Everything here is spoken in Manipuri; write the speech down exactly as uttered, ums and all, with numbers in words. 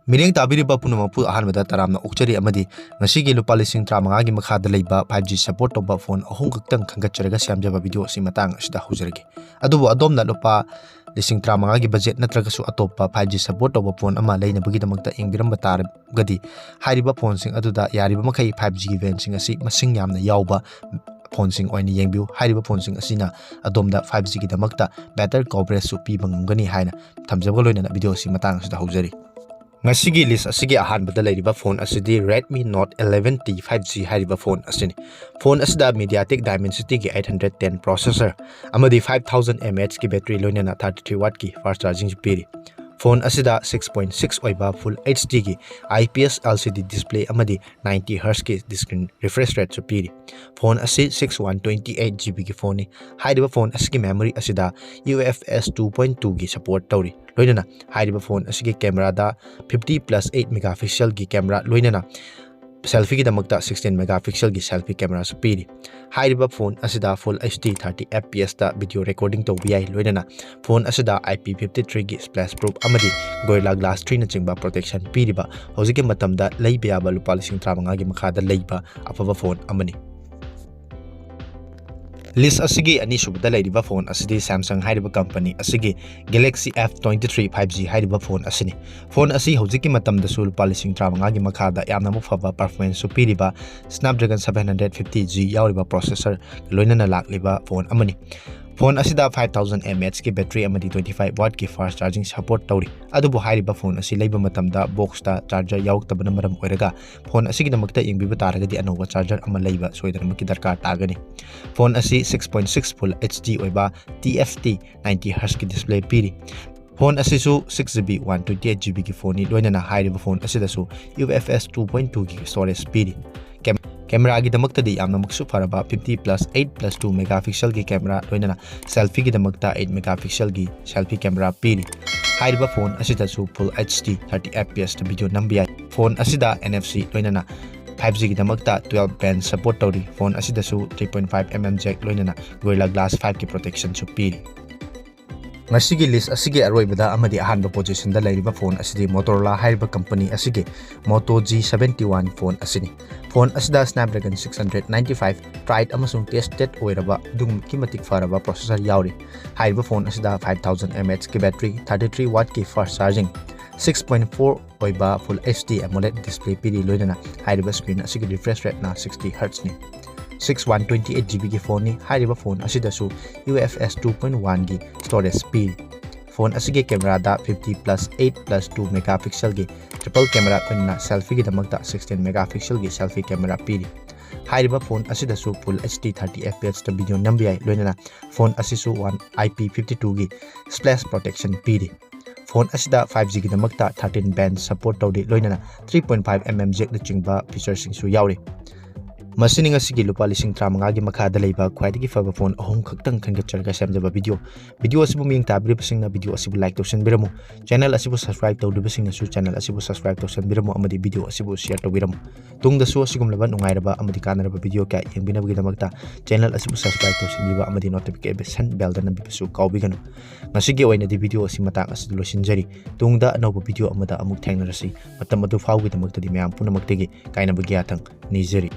ꯃꯤꯠꯌꯦꯡ ꯇꯥꯕꯤꯔꯤꯕ ꯄꯨꯝꯅꯃꯛꯄꯨ ꯑꯍꯥꯟꯕꯗ ꯇꯔꯥꯝꯅ ꯑꯣꯛꯆꯔꯤ ꯑꯃꯗꯤ ꯉꯁꯤꯒꯤ ꯂꯨꯄꯥ ꯂꯤꯁꯤꯡ ꯇꯔꯥꯃꯉꯥꯒꯤ ꯃꯈꯥꯗ ꯂꯩꯕ five G support ꯇꯧꯕ phone ꯑꯍꯨꯝ ꯈꯛꯇꯪ ꯈꯟꯒꯠꯆꯔꯒ ꯁꯦꯝꯖꯕ video ꯑꯁꯤ ꯃꯇꯥꯡ ꯑꯁꯤꯗ ꯍꯧꯖꯔꯒꯦ꯫ ꯑꯗꯨꯕꯨ ꯑꯗꯣꯝꯅ ꯂꯨꯄꯥ ꯂꯤꯁꯤꯡ ꯇꯔꯥꯃꯉꯥꯒꯤ budget ꯅꯠꯇ꯭ꯔꯒꯁꯨ ꯑꯇꯣꯞꯄ five G support ꯇꯧꯕ phone ꯑꯃ ꯂꯩꯅꯕꯒꯤꯗꯃꯛꯇ ꯌꯦꯡꯕꯤꯔꯝꯕ ꯇꯥꯔꯒꯗꯤ ꯍꯥꯏꯔꯤꯕ phoneꯁꯤꯡ ꯑꯗꯨꯗ ꯌꯥꯔꯤꯕ ꯃꯈꯩ five Gꯒꯤ variantꯁꯤꯡ ꯑꯁꯤ ꯃꯁꯤꯡ ꯌꯥꯝꯅ ꯌꯥꯎꯕ phoneꯁꯤꯡ ꯑꯣꯏꯅ ꯌꯦꯡꯕꯤꯌꯨ꯫ ꯍꯥꯏꯔꯤꯕ phoneꯁꯤꯡ ꯑꯁꯤꯅ ꯑꯗꯣꯝꯗ five Gꯒꯤꯗꯃꯛꯇ better coverageꯁꯨ ꯄꯤꯕ ꯉꯝꯒꯅꯤ ꯍꯥꯏꯅ ꯊꯝꯖꯕꯒ ꯂꯣꯏꯅꯅ video ꯑꯁꯤ ꯃꯇꯥꯡ ꯑꯁꯤꯗ ꯍꯧꯖꯔꯤ꯫ ꯉꯁꯤꯒꯤ list ꯑꯁꯤꯒꯤ ꯑꯍꯥꯟꯕꯗ ꯂꯩꯔꯤꯕ phone ꯑꯁꯤꯗꯤ Redmi Note eleven T five G ꯍꯥꯏꯔꯤꯕ phone ꯑꯁꯤꯅꯤ꯫ Phone ꯑꯁꯤꯗ MediaTek Dimensityꯒꯤ eight hundred ten processor ꯑꯃꯗꯤ five thousand mAhꯀꯤ battery ꯂꯣꯏꯅꯅ thirty three wattꯀꯤ fast chargingꯁꯨ ꯄꯤꯔꯤ꯫ Phone ꯑꯁꯤꯗ six point six ꯑꯣꯏꯕ Full HDꯒꯤ IPS LCD display ꯑꯃꯗꯤ ninety Hzꯀꯤ screen refresh rateꯁꯨ ꯄꯤꯔꯤ꯫ Phone ꯑꯁꯤ six one twenty eight GBꯒꯤ phoneꯅꯤ꯫ ꯍꯥꯏꯔꯤꯕ phone ꯑꯁꯤꯒꯤ memory ꯑꯁꯤꯗ UFS two point twoꯒꯤ support ꯇꯧꯔꯤ꯫ ꯂꯣꯏꯅꯅ ꯍꯥꯏꯔꯤꯕ phone ꯑꯁꯤꯒꯤ cameraꯗ fifty plus eight megapixelꯒꯤ camera ꯂꯣꯏꯅꯅ selfieꯒꯤꯗꯃꯛꯇ sixteen megapixelꯒꯤ selfie cameraꯁꯨ ꯄꯤꯔꯤ꯫ ꯍꯥꯏꯔꯤꯕ phone ꯑꯁꯤꯗ Full HD thirty FPSꯇ video recording ꯇꯧꯕ ꯌꯥꯏ꯫ ꯂꯣꯏꯅꯅ phone ꯑꯁꯤꯗ IP fifty threeꯒꯤ splash proof ꯑꯃꯗꯤ Gorilla Glass threeꯅꯆꯤꯡꯕ protection ꯄꯤꯔꯤꯕ ꯍꯧꯖꯤꯛꯀꯤ ꯃꯇꯝꯗ ꯂꯩꯕ ꯌꯥꯕ ꯂꯨꯄꯥ ꯂꯤꯁꯤꯡ ꯇꯔꯥꯃꯉꯥꯒꯤ ꯃꯈꯥꯗ ꯂꯩꯕ ꯑꯐꯕ phone ꯑꯃꯅꯤ꯫ List ꯑꯁꯤꯒꯤ ꯑꯅꯤꯁꯨꯕꯗ ꯂꯩꯔꯤꯕ phone ꯑꯁꯤꯗꯤ Samsung ꯍꯥꯏꯔꯤꯕ company ꯑꯁꯤꯒꯤ Galaxy F twenty three five G ꯍꯥꯏꯔꯤꯕ phone ꯑꯁꯤꯅꯤ꯫ Phone ꯑꯁꯤ ꯍꯧꯖꯤꯛꯀꯤ ꯃꯇꯝꯗꯁꯨ ꯂꯨꯄꯥ ꯂꯤꯁꯤꯡ ꯇꯔꯥꯃꯉꯥꯒꯤ ꯃꯈꯥꯗ ꯌꯥꯝꯅꯃꯛ ꯐꯕ performanceꯁꯨ ꯄꯤꯔꯤꯕ Snapdragon seven hundred fifty G ꯌꯥꯎꯔꯤꯕ processor ꯂꯣꯏꯅꯅ ꯂꯥꯛꯂꯤꯕ phone ꯑꯃꯅꯤ꯫ Phone ꯑꯁꯤꯗ five thousand mAhꯀꯤ battery ꯑꯃꯗꯤ twenty five wattꯀꯤ fast charging support ꯇꯧꯔꯤ꯫ ꯑꯗꯨꯕꯨ ꯍꯥꯏꯔꯤꯕ phone ꯑꯁꯤ ꯂꯩꯕ ꯃꯇꯝꯗ boxꯇ charger ꯌꯥꯎꯔꯛꯇꯕꯅ ꯃꯔꯝ ꯑꯣꯏꯔꯒ phone ꯑꯁꯤꯒꯤꯗꯃꯛꯇ ꯌꯦꯡꯕꯤꯕ ꯇꯥꯔꯒꯗꯤ ꯑꯅꯧꯕ charger ꯑꯃ ꯂꯩꯕ ꯁꯣꯏꯗꯅꯃꯛꯀꯤ ꯗꯔꯀꯥꯔ ꯇꯥꯒꯅꯤ꯫ Phone ꯑꯁꯤ six point six Full HD ꯑꯣꯏꯕ TFT ninety Hzꯀꯤ display ꯄꯤꯔꯤ꯫ Phone ꯑꯁꯤꯁꯨ six GB one twenty eight GBꯒꯤ phoneꯅꯤ꯫ ꯂꯣꯏꯅꯅ ꯍꯥꯏꯔꯤꯕ phone ꯑꯁꯤꯗꯁꯨ UFS two point twoꯒꯤ storage ꯄꯤꯔꯤ꯫ Cam- cameraꯒꯤꯗꯃꯛꯇꯗꯤ ꯌꯥꯝꯅꯃꯛꯁꯨ ꯐꯔꯕ fifty plus eight plus two megapixelꯒꯤ camera ꯂꯣꯏꯅꯅ selfieꯒꯤꯗꯃꯛꯇ eight megapixelꯒꯤ selfie camera ꯄꯤꯔꯤ꯫ ꯍꯥꯏꯔꯤꯕ phone ꯑꯁꯤꯗꯁꯨ Full HD thirty FPSꯇ video ꯅꯝꯕ ꯌꯥꯏ꯫ Phone ꯑꯁꯤꯗ NFC ꯂꯣꯏꯅꯅ five Gꯒꯤꯗꯃꯛꯇ twelve band support ꯇꯧꯔꯤ꯫ Phone ꯑꯁꯤꯗꯁꯨ three point five mm jack ꯂꯣꯏꯅꯅ Gorilla Glass fiveꯀꯤ protectionꯁꯨ ꯄꯤꯔꯤ꯫ ꯉꯁꯤꯒꯤ list ꯑꯁꯤꯒꯤ ꯑꯔꯣꯏꯕꯗ ꯑꯃꯗꯤ ꯑꯍꯥꯟꯕ positionꯗ ꯂꯩꯔꯤꯕ phone ꯑꯁꯤꯗꯤ Motorola ꯍꯥꯏꯔꯤꯕ company ꯑꯁꯤꯒꯤ Moto G seventy one phone ꯑꯁꯤꯅꯤ꯫ Phone ꯑꯁꯤꯗ Snapdragon six hundred ninety five tried ꯑꯃꯁꯨꯡ tested ꯑꯣꯏꯔꯕ ꯑꯗꯨꯛꯀꯤ ꯃꯇꯤꯛ ꯐꯔꯕ processor ꯌꯥꯎꯔꯤ꯫ ꯍꯥꯏꯔꯤꯕ phone ꯑꯁꯤꯗ five thousand mAhꯀꯤ battery, thirty three wattꯀꯤ fast charging, six point four ꯑꯣꯏꯕ Full HD AMOLED display ꯄꯤꯔꯤ, ꯂꯣꯏꯅꯅ ꯍꯥꯏꯔꯤꯕ screen ꯑꯁꯤꯒꯤ refresh rateꯅ sixty Hzꯅꯤ꯫ Six one twenty eight GBꯒꯤ phoneꯅꯤ꯫ ꯍꯥꯏꯔꯤꯕ phone ꯑꯁꯤꯗꯁꯨ UFS two point oneꯒꯤ storage ꯄꯤꯔꯤ꯫ Phone ꯑꯁꯤꯒꯤ cameraꯗ fifty plus eight plus two megapixelꯒꯤ triple camera, ꯂꯣꯏꯅꯅ selfieꯒꯤꯗꯃꯛꯇ sixteen megapixelꯒꯤ selfie camera ꯄꯤꯔꯤ꯫ ꯍꯥꯏꯔꯤꯕ phone ꯑꯁꯤꯗꯁꯨ Full HD thirty FPSꯇ video ꯅꯝꯕ ꯌꯥꯏ, ꯂꯣꯏꯅꯅ phone ꯑꯁꯤꯁꯨ one IP fifty twoꯒꯤ splash protection ꯄꯤꯔꯤ꯫ Phone ꯑꯁꯤꯗ five Gꯒꯤꯗꯃꯛꯇ thirteen band support ꯇꯧꯔꯤ, ꯂꯣꯏꯅꯅ three point five mm jackꯅꯆꯤꯡꯕ featureꯁꯤꯡꯁꯨ ꯌꯥꯎꯔꯤ꯫ ꯃꯁꯤꯅꯤ ꯉꯁꯤꯒꯤ ꯂꯨꯄꯥ ꯂꯤꯁꯤꯡ ꯇꯔꯥꯃꯉꯥꯒꯤ ꯃꯈꯥꯗ ꯂꯩꯕ ꯈ꯭ꯋꯥꯏꯗꯒꯤ ꯐꯕ phone ꯑꯍꯨꯝ ꯈꯛꯇꯪ ꯈꯟꯒꯠꯆꯔꯒ ꯁꯦꯝꯖꯕ video꯫ Video ꯑꯁꯤꯕꯨ ꯃꯤꯠꯌꯦꯡ ꯇꯥꯕꯤꯔꯤꯕꯁꯤꯡꯅ video ꯑꯁꯤꯕꯨ like ꯇꯧꯁꯤꯟꯕꯤꯔꯝꯃꯨ꯫ Channel ꯑꯁꯤꯕꯨ subscribe ꯇꯧꯗ꯭ꯔꯤꯕꯁꯤꯡꯅꯁꯨ channel ꯑꯁꯤꯕꯨ subscribe ꯇꯧꯁꯤꯟꯕꯤꯔꯝꯃꯨ ꯑꯃꯗꯤ video ꯑꯁꯤꯕꯨ share ꯇꯧꯕꯤꯔꯝꯃꯨ꯫ ꯇꯨꯡꯗꯁꯨ ꯑꯁꯤꯒꯨꯝꯂꯕ ꯅꯨꯡꯉꯥꯏꯔꯕ ꯑꯃꯗꯤ ꯀꯥꯟꯅꯔꯕ video ꯀꯌꯥ ꯌꯦꯡꯕꯤꯅꯕꯒꯤꯗꯃꯛꯇ channel ꯑꯁꯤꯕꯨ subscribe ꯇꯧꯁꯤꯟꯕꯤꯕ ꯑꯃꯗꯤ notification bellꯗ ꯅꯝꯕꯤꯕꯁꯨ ꯀꯥꯎꯕꯤꯒꯅꯨ꯫ ꯉꯁꯤꯒꯤ ꯑꯣꯏꯅꯗꯤ video ꯑꯁꯤ ꯃꯇꯥꯡ ꯑꯁꯤꯗ ꯂꯣꯏꯁꯤꯟꯖꯔꯤ꯫ ꯇꯨꯡꯗ ꯑꯅꯧꯕ video ꯑꯃꯗ ꯑꯃꯨꯛ ꯊꯦꯡꯅꯔꯁꯤ꯫ ꯃꯇꯝ ꯑꯗꯨ ꯐꯥꯎꯒꯤꯗꯃꯛꯇꯗꯤ ꯃꯌꯥꯝ ꯄꯨꯝꯅꯃꯛꯇꯒꯤ ꯀꯥꯏꯅꯕꯒꯤ ꯌꯥꯊꯪ ꯅꯤꯖꯔꯤ꯫